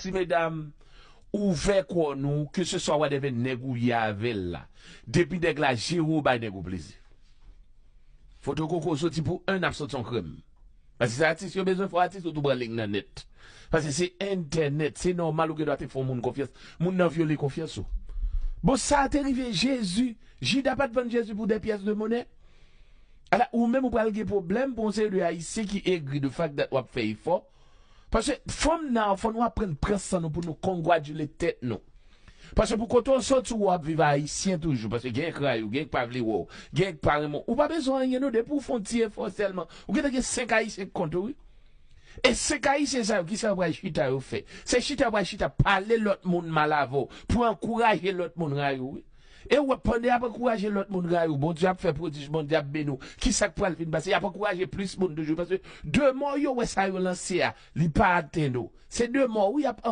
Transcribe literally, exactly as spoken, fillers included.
Ti medam, ouvè kò nou, ke se swa whatever nèg ou ye avè l la. Depi nèg la jere w, bay nèg ou plezi. Foto koko soti pou en, ap soti yon krèm. Paske se atis yo bezwen, fò atis yo tou pran lig nan nèt. Paske se entènèt, se nòmal ou gen dwa te fè yon moun konfyans. Moun nan vyole konfyans ou. Bon, sa a te rive Jezi. Jida pa t vann Jezi pou de pyès de monè. Ala, ou menm ou pral gen pwoblèm pou yon seri de Ayisyen ki egri de fact that w ap fè efò. Paske fanm nan, fò nou aprann pran san nou pou nou congratulate tèt nou. Paske pou kote w soti, w ap viv Ayisyen toujou. Paske gen k rayi w, gen k pa vle wè w, gen k pa renmen w. Ou pa bezwen anyen non, depi w fè yon ti efò sèlman. Ou gentan gen senk Ayisyen k kont ou, wi. E senk Ayisyen sa yo, kisa yo pral chita yo fè? Se chita yo pral chita pale lòt moun mal avè w, pou ankouraje lòt moun rayi w, wi. E w wè, pandan y ap ankouraje lòt moun rayi w, Bondye ap fè pwodij, Bondye ap beni w. Kisa k pral vin pase? Y ap ankouraje plis moun toujou, paske de mò yo wè sa yo lanse a, li pa atenn ou. Se de mò, wi, y ap